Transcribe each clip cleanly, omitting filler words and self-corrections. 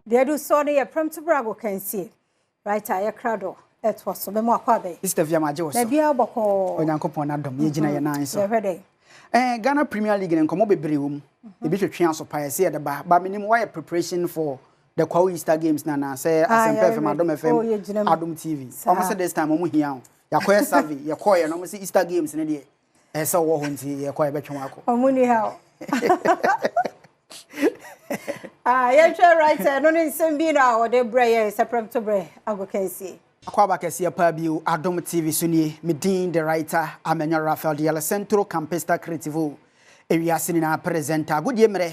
Deɛ ɛdu soɔ no yɛ Prɛmtoberɛ Agokansie. Right a yɛkra do ɛtoa so. Mɛmo akɔ abɛn. Sister Fia, magye wo so. Na biara bɔkɔɔ. Onyankopɔn n'adom, yɛgyina yɛn nan so. Yɛhwɛ dɛn? Ghana Premier League no, nkɔmmɔ bebree wɔ mu. Ebi twetwe aso pa yɛsɛ yɛde ba. Ba menim wayɛ preparation for the Kwahu Easter Games na sɛ Ah, Asɛmpa yɛyɛ FM, ready. Adom FM, Oh, yɛgyina mu. Adom TV. Saa. Ɔmo sɛ this time ɔmo hia wo. Yɛakɔyɛ survey, yɛkɔɔyɛ no ɔmo sɛ Easter Games no deɛ ɛsɛ sɛ wɔwɔ hɔ, nti yɛkɔ yɛbɛtwe wɔn akɔ. Ɔmo ni ha o. Ah, yɛhwɛ right no ne nsɛm bi na ɔde brɛ yɛ sɛ Prɛmtoberɛ Agokansie. Akɔ aba kɛseɛ paa bio, Adom TV so nie. Me din the writer Amanya Raphael de Alessandro Campista Creativo, ewiase nyinaa presenter. Agodie mmerɛ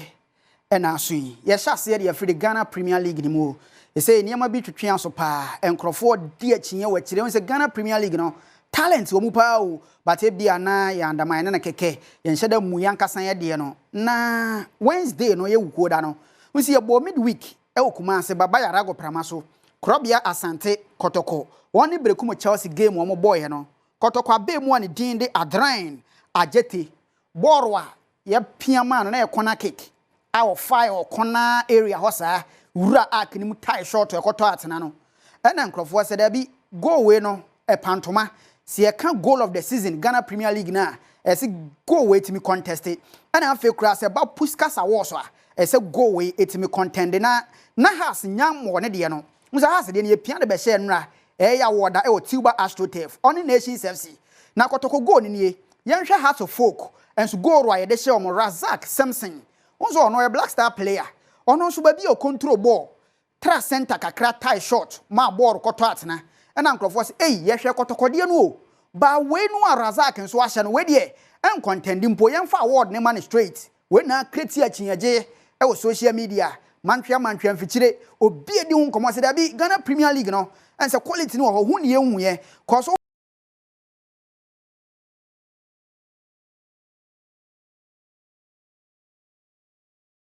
ɛna aso yi, yɛhyɛ aseɛ de afiri Ghana Premier League no mu o. Ɛsɛ nneɛma bi twetwe aso paa, nkurɔfoɔ di akyinyɛ wɔ akyire wɔn sɛ Ghana Premier League no, talent wɔ mu paa o, but ebi ana yɛ andaman ne ne kɛkɛ yɛnhyɛ da mu yɛn ankasa yɛ deɛ no. Na Wednesday no yɛ wukuo da no nsi yɛbɔ midweek ɛwɔ Kumase Baba Yara Agoprama so, Korɔbea Asante Kɔtɔkɔ wɔn ne Berekum Chelsea game wɔn bɔɔyɛ no, Kɔtɔkɔ abɛɛ mu a ne din de Adran Agyete, bɔɔlo a yɛpia maa no na yɛ corner kick a ɔfa wɔ corner area hɔ saa wura arc ne mu tie shot ɛkɔtɔ atena no, ɛna nkurɔfoɔ sɛ dabi, goal wei no ɛpantoma sɛ yɛka goal of the season Ghana Premier League na ɛsɛ goal wei tumi contest. Ɛna afei koraa sɛ ba Puskas Awards a, ɛsɛ goal wei ɛtumi contend. Na Hearts nyam wɔ ne deɛ no nso, Hearts deɛ no yɛpia de bɛhyɛ nnora ɛyɛ awɔda ɛwɔ Tilba AstroTurf ɔne Nations FC. Na Kɔtɔkɔ goal no nie. Yɛnhwɛ Hearts of Oak nso goal a yɛde hyɛ wɔn, Razak Simpson nso, ɔno ɔyɛ Black Star player. Ɔno nso baabi a ɔcontrol ball tra center kakra, tie shot maa bɔɔl kɔtɔ atena. Ɛna nkurɔfoɔ sɛ ei, yɛhwɛ Kɔtɔkɔdeɛ no o, baa wei no a Razak nso ahyɛ no, wei deɛ ɛncontend mpo, yɛmfa award ne ma no straight. Wei na create akyinyɛgye ɛwɔ social media, mantwea mantwea mfikyire, obi edi ho nkɔmɔ sɛ dabi, Ghana Premier League no ɛnsɛ quality no wɔ hɔ hu ne yɛn hu yɛ kɔ so.